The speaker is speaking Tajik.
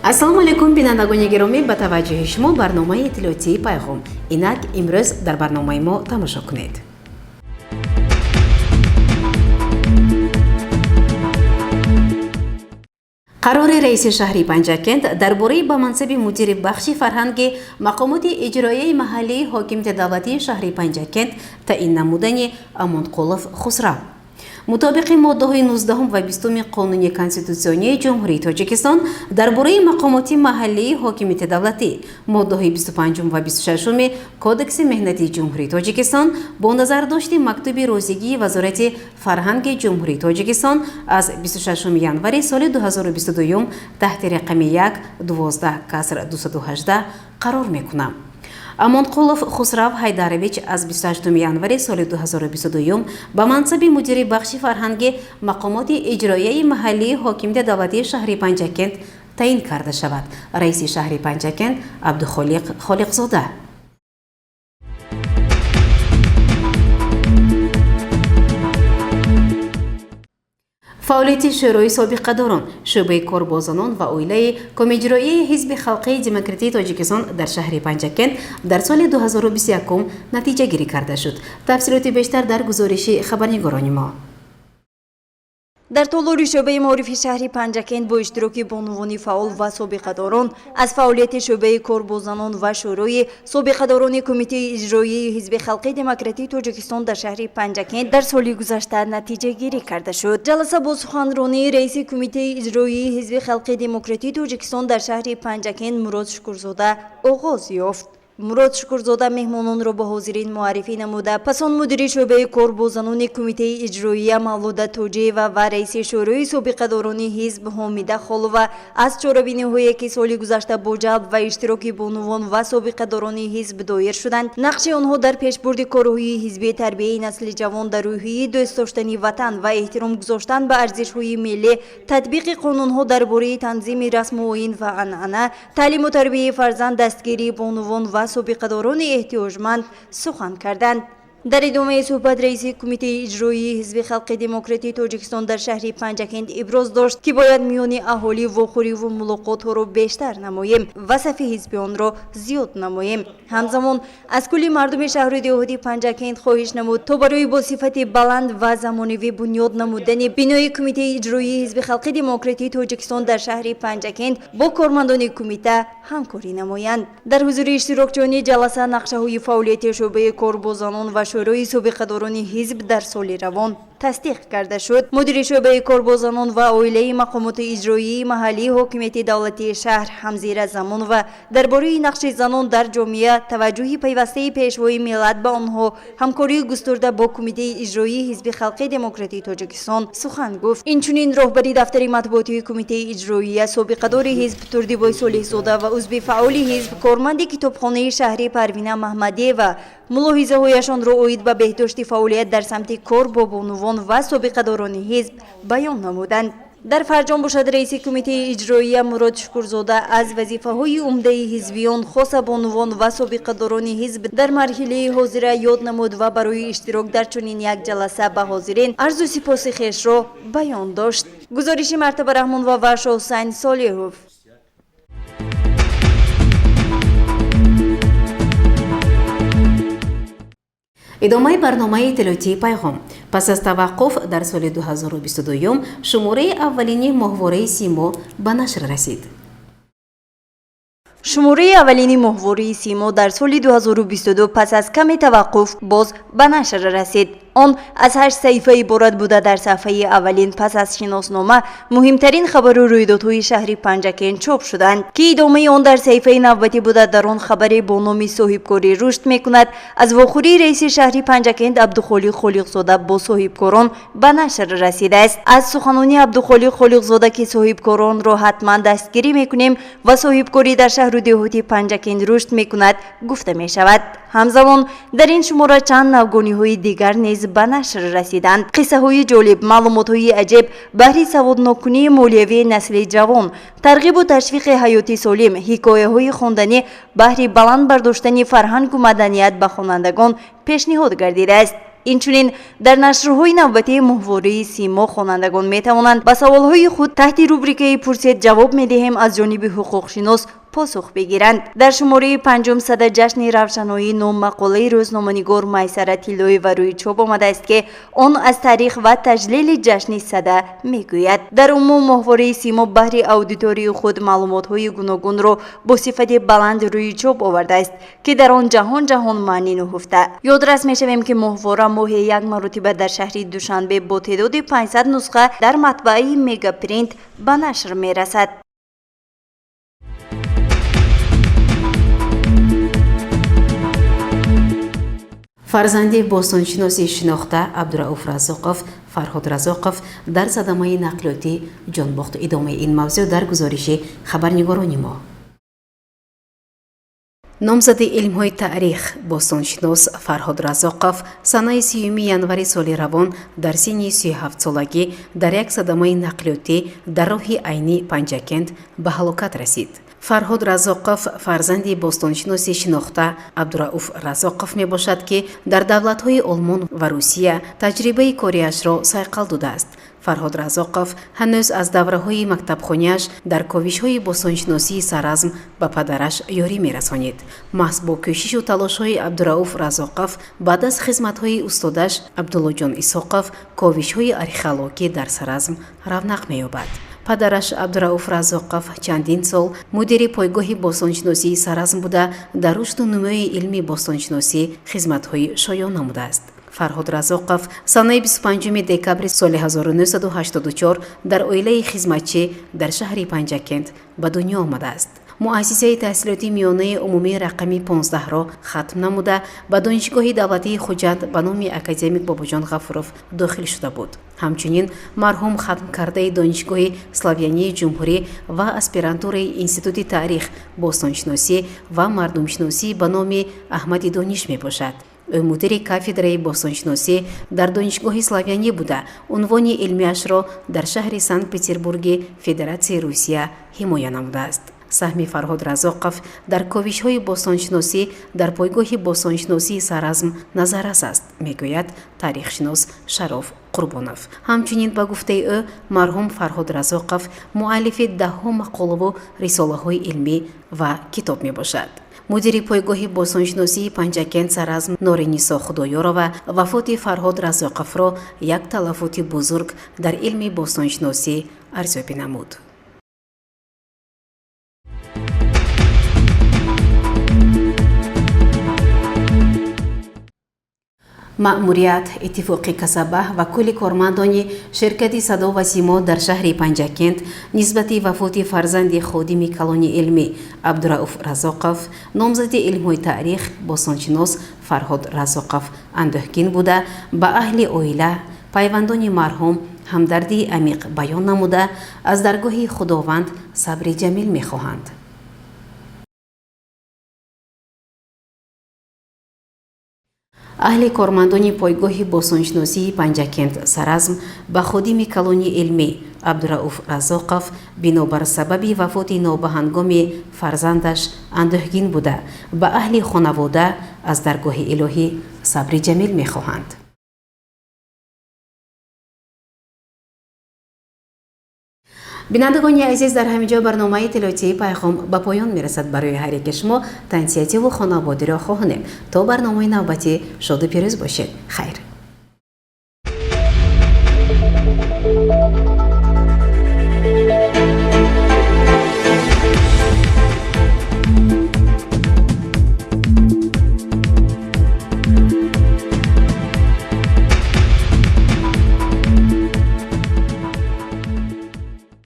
Ассалому алайкум, бинандагони гиромӣ, ба таваҷҷӯҳи шумо барномаи иттилоотии «Пайғом». Инак, имрӯз дар барномаи мо тамошо кунед. Қарори раиси шаҳри Панҷакент дар бораи ба мансаби мудири бахши фарҳанги мақомоти иҷроияи маҳаллии ҳокимияти давлатии шаҳри Панҷакент таъин намудани Амонқулов Хусрав. Мутобиқи моддаҳои 19 ва 20 Қонуни Конститутсионии Ҷумҳурии Тоҷикистон дар бораи мақомоти маҳаллии ҳокимияти давлатӣ, моддаҳои 25 ва 26 Кодекси меҳнатии Ҷумҳурии Тоҷикистон, бо назардошти мактуби розигии Вазорати фарҳанги Ҷумҳурии Тоҷикистон аз 26 январи соли 2022 таҳти рақами 1 12 каср 218 қарор мекунам: Амонқулов Хусрав Ҳайдарович аз 28 январи соли 2022 ба мансаби мудири бахши фарҳанги мақомоти иҷроияи маҳаллии ҳокимияти давлатии шаҳри Панҷакент таъин карда шавад. Раиси шаҳри Панҷакент Абдухолиқ Холиқзода. Фаъолияти Шӯрои собиқадорон, шӯъбаи кор бо занон ва оилаи Комиҷроияи Ҳизби халқии демократии Тоҷикистон дар шаҳри Панҷакент дар соли 2021 натиҷагирӣ карда шуд. Тафсилоти бештар дар гузориши хабарнигорони мо. Дар толори шӯъбаи маорифи шаҳри Панҷакент бо иштироки бонувони фаъол ва собиқадорон аз фаъолияти шӯъбаи кор бо занон ва Шӯрои собиқадорони Кумитаи иҷроияи Ҳизби халқии демократии Тоҷикистон дар шаҳри Панҷакент дар соли гузашта натиҷагирӣ карда шуд. Ҷаласа бо суханронии раиси Кумитаи иҷроияи Ҳизби халқии демократии Тоҷикистон дар шаҳри Панҷакент Мурод Шукурзода оғоз ёфт. Мурод Шукурзода меҳмононро ба ҳозирин муаррифӣ намуда, пас он мудири шӯъбаи кор бо занони Кумитаи иҷроия Мавлуда Тоҷиева ва раиси Шӯрои собиқадорони ҳизб Ҳомида Холова аз чорабиниҳое, ки соли гузашта бо ҷалб ва иштироки бонувон ва собиқадорони ҳизб доир шуданд, нақши онҳо дар пешбурди корҳои ҳизбӣ, тарбияи насли ҷавон дар рӯҳияи дӯст доштани ватан ва эҳтиром гузоштан ба арзишҳои миллӣ, татбиқи қонунҳо дар бораи танзими расму оин ва анъана, таълиму тарбияи фарзанд, дастгирии бонувон ва собиқадорони эҳтиёҷманд сухан карданд. Дар идомаи суҳбат раиси Кумитаи иҷроии Ҳизби халқи демократии Тоҷикистон дар шаҳри Панҷакент иброз дошт, ки бояд миёни аҳолӣ вохӯриву мулоқотҳоро бештар намоем ва сафи ҳизбионро зиёд намоем. Ҳамзамон аз кулли мардуми шаҳру деҳоти Панҷакент хоҳиш намуд, то барои бо сифати баланд ва замонавӣ бунёд намудани бинои Кумитаи иҷроии Ҳизби халқи демократии Тоҷикистон дар шаҳри Панҷакент бо кормандони кумита ҳамкорӣ намоянд. Дар ҳузури иштирокчиёни ҷаласа нақшаҳои фаъолияти шӯъбаи кор бо занон ва Шӯрои собиқадорони ҳизб дар соли равон тасдиқ карда шуд. Мудири шӯъбаи кор бо занон ва оилаи мақомоти иҷроияи маҳаллии ҳокимияти давлатии шаҳр Ҳамзира Замонова дар бораи нақши занон дар ҷомеа, таваҷҷӯҳи пайвастаи Пешвои миллат ба онҳо, ҳамкории густурда бо Кумитаи иҷроии Ҳизби халқии демократии Тоҷикистон сухан гуфт. Инчунин роҳбари дафтари матбуотии Кумитаи иҷроия, собиқадори ҳизб Турдибой Солиҳзода ва узви фаъоли ҳизб, корманди китобхонаи шаҳрӣ Парвина Маҳмадиева мулоҳизаҳояшонро оид ба беҳдошти фаъолият дар самти кор бо бонувон ва собиқадорони ҳизб баён намуданд. Дар фарҷом бошад, раиси Кумитаи иҷроия Мурод Шукурзода аз вазифаҳои умдаи ҳизбиён, хоса бонувон ва собиқадорони ҳизб дар марҳилаи ҳозира ёд намуд ва барои иштирок дар чунин як ҷаласа ба ҳозирин арзу сипоси хешро баён дошт. Гузориши Мартаба Раҳмонова ва Шоҳусайн Солиҳов. Идомаи барномаи иттилоотии «Пайғом». Пас аз таваққуф дар соли 2022 шумораи аввалини моҳвораи «Симо» ба нашр расид. Шумораи аввалини моҳвораи «Симо» дар соли 2022 пас аз каме таваққуф боз ба нашр расид. Он аз ҳашт саҳифа иборат буда, дар саҳфаи аввалин пас аз шиноснома муҳимтарин хабару рӯйдодҳои шаҳри Панҷакент чоп шуданд, ки идомаи он дар саҳифаи навбатӣ буда, дар он хабаре бо номи «Соҳибкорӣ рушд мекунад» аз вохӯрии раиси шаҳри Панҷакент Абдухолиқ Холиқзода бо соҳибкорон ба нашр расидааст. Аз суханони Абдухолиқ Холиқзода, ки соҳибкоронро ҳатман дастгирӣ мекунем ва соҳибкорӣ дар шаҳру деҳоти Панҷакент рушд мекунад, гуфта мешавад. Ҳамзамон дар ин шумора чанд навгониҳои дигар низ ба нашр расиданд: қиссаҳои ҷолиб, маълумотҳои аҷиб баҳри саводноккунии молиявии насли ҷавон, тарғибу ташвиқи ҳаёти солим, ҳикояҳои хонданӣ баҳри баланд бардоштани фарҳангу маданият ба хонандагон пешниҳод гардидааст. Инчунин дар нашрҳои навбатии моҳвораи Симо хонандагон метавонанд ба саволҳои худ таҳти рубрикаи «Пурсед, ҷавоб медиҳем» аз ҷониби ҳуқуқшинос посух бигиранд. Дар шумораи панҷум «Сада ҷашни равшаноӣ» ном мақолаи рӯзноманигор Майсара Тиллоева рӯи чоп омадааст, ки он аз таърих ва таҷлили ҷашни Сада мегӯяд. Дар умум моҳвораи Симо баҳри аудиторияи худ маълумотҳои гуногунро бо сифати баланд рӯи чоп овардааст, ки дар он ҷаҳон ҷаҳон маънӣ нуҳуфта. Ёдрас мешавем, ки моҳвора моҳе як маротиба дар шаҳри Душанбе бо теъдоди 500 нусха дар матбааи Мегапринт ба нашр мерасад. Фарзанди бостоншиноси шинохта Абдурауф Разоқов, Фарҳод Разоқов, дар садамаи нақлиётӣ ҷон бохт. Идомаи ин мавзӯъ дар гузориши хабарнигорони мо. Номзади илмҳои таърих, бостоншинос Фарҳод Разоқов санаи 30 январи соли равон дар синни 37-солагӣ дар як садамаи нақлиётӣ дар роҳи Айнӣ Панҷакент ба ҳалокат расид. Фарҳод Разоқов фарзанди бостоншиноси шинохта Абдурауф Разоқов мебошад, ки дар давлатҳои Олмон ва Русия таҷрибаи кориашро сайқал додааст. Фарҳод Разоқов ҳанӯз аз давраҳои мактабхониаш дар ковишҳои бостоншиносии Саразм ба падараш ёрӣ мерасонид. Маҳз бо кӯшишу талошҳои Абдурауф Разоқов баъд аз хизматҳои устодаш Абдуллоҷон Исоқов ковишҳои археологӣ дар Саразм равнақ меёбад. Падараш Абдурауф Разоқов чандин сол мудири пойгоҳи бостоншиносии Саразм буда, дар рушду нумӯи илми бостоншиносӣ хизматҳои шоён намудааст. Фарҳод Разоқов санаи 25 декабри соли 1984 дар оилаи хизматчӣ дар шаҳри Панҷакент ба дунё омадааст. Муассисаи таҳсилоти миёнаи умумии рақами 15-ро хатм намуда, ба Донишгоҳи давлатии Хуҷанд ба номи академик Бобоҷон Ғафуров дохил шуда буд. Ҳамчунин марҳум хатмкардаи Донишгоҳи Славянии ҷумҳурӣ ва аспирантураи Институти таърих, бостоншиносӣ ва мардумшиносӣ ба номи Аҳмади Дониш мебошад. Ӯ мудири кафедраи бостоншиносӣ дар Донишгоҳи Славянӣ буда, унвони илмиашро дар шаҳри Санкт-Петербурги Федератсияи Русия ҳимоя намудааст. Саҳми Фарҳод Разоқов дар ковишҳои бостоншиносӣ дар пойгоҳи бостоншиносии Саразм назаррас аст, мегӯяд таърихшинос Шароф Қурбонов. Ҳамчунин, ба гуфтаи ӯ, марҳум Фарҳод Разоқов муаллифи даҳҳо мақолаву рисолаҳои илмӣ ва китоб мебошад. Мудири пойгоҳи бостоншиносии Панҷакент Саразм Норинисо Худоёрова вафоти Фарҳод Разоқовро як талафоти бузург дар илми бостоншиносӣ арзёбӣ намуд. Маъмурият, иттифоқи касаба ва кулли кормандони ширкати Садо ва Симо дар шаҳри Панҷакент нисбати вафоти фарзанди ходими калони илмӣ Абдурауф Разоқов, номзади илмҳои таърих, бостоншинос Фарҳод Разоқов андӯҳгин буда, ба аҳли оила, пайвандони марҳум ҳамдардии амиқ баён намуда, аз даргоҳи Худованд сабри ҷамил мехоҳанд. Аҳли кормандони пойгоҳи бостоншиносии Панҷакент Саразм ба ходими калони илмӣ Абдурауф Разоқов бинобар сабаби вафоти нобаҳангоми фарзандаш андӯҳгин буда, ба аҳли хонавода аз даргоҳи илоҳӣ сабри ҷамил мехоҳанд. Бинандагони азиз, дар ҳамин ҷо барномаи иттилоотии Пайғом ба поён мерасад. Барои ҳар яке шумо тансиятиву хонаводиро хоҳонем. То барномаи навбатӣ шоду пирӯз бошед. Хайр.